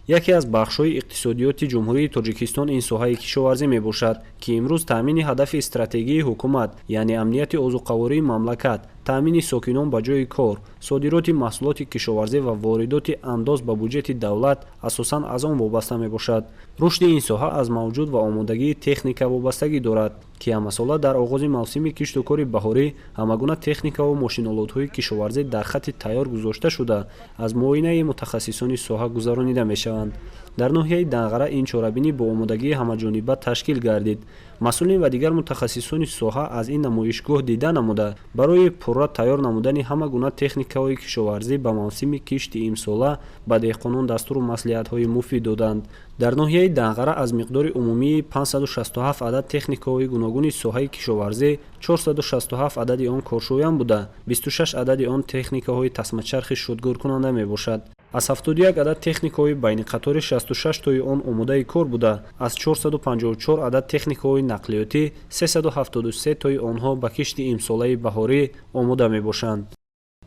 Яке аз бахшҳои иқтисодиёти Ҷумҳурии Тоҷикистон ин соҳаи кишоварзӣ мебошад, ки имрӯз таъмини ҳадафи стратегии ҳукумат, яъне амнияти озуқавории мамлакат, таъмини сокинон ба ҷойи кор, содироти маҳсулоти кишоварзӣ ва воридоти андоз ба буҷети давлат асосан аз он вобаста мебошад. Рушди ин соҳа аз мавҷуд ва омодагии техника вобастагӣ дорад, ки ҳамасола дар оғози мавсими кишту кори баҳорӣ ҳамагуна техникаву мошинолотҳои кишоварзӣ дар хатти тайёр гузошта шуда, аз муоинаи мутахассисони соҳа гузаронида мешаванд. Дар ноҳияи Данғара ин чорабинӣ бо омодагии ҳамаҷониба ташкил гардид. Масъулин ва дигар мутахассисони соҳа аз ин намоишгоҳ дида намуда, барои пурра тайёр намудани ҳама гуна техникаҳои кишоварзӣ ба мавсими кишти имсола ба деҳқонон дастуру маслиҳатҳои муфид доданд. Дар ноҳияи Данғара аз миқдори умумии 567 адад техникаҳои гуногуни соҳаи кишоварзӣ 467 адади он коршоям буда, 26 адади он техникаҳои тасмачархи шудгоркунанда мебошад. Аз 71 адад техникаҳои байниқатори 66 тои он омодаи кор буда, аз 454 адад техникаҳои нақлиётӣ 373 тои онҳо ба кишти имсолаи баҳорӣ омода мебошанд.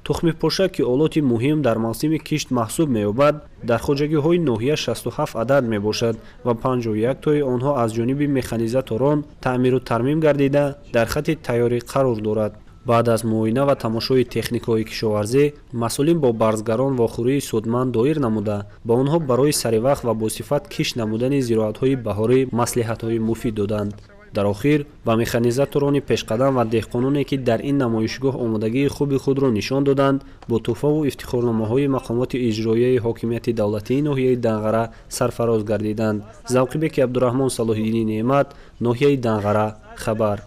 Тухмипоша, ки олоти муҳим дар мавсими кишт маҳсуб меёбад, дар хоҷагиҳои ноҳия 67 адад мебошад ва 51 тои онҳо аз ҷониби механизаторон таъмиру тармим гардида, дар хатти тайёрӣ қарор дорад. Баъд аз муоина ва тамошои техникаҳои кишоварзӣ масъулин бо барзгарон вохӯрии судманд доир намуда, ба онҳо барои саривақт ва босифат кишт намудани зироатҳои баҳорӣ маслиҳатҳои муфид доданд. Дар охир ба механизаторони пешқадам ва деҳқононе, ки дар ин намоишгоҳ омодагии хуби худро нишон доданд, бо тӯҳфаву ифтихорномаҳои мақомоти иҷроияи ҳокимияти давлатии ноҳияи Данғара сарфароз гардиданд. Завқибеки Абдураҳмон, Салоҳиддини Неъмат, ноҳияи Данғара, хабар.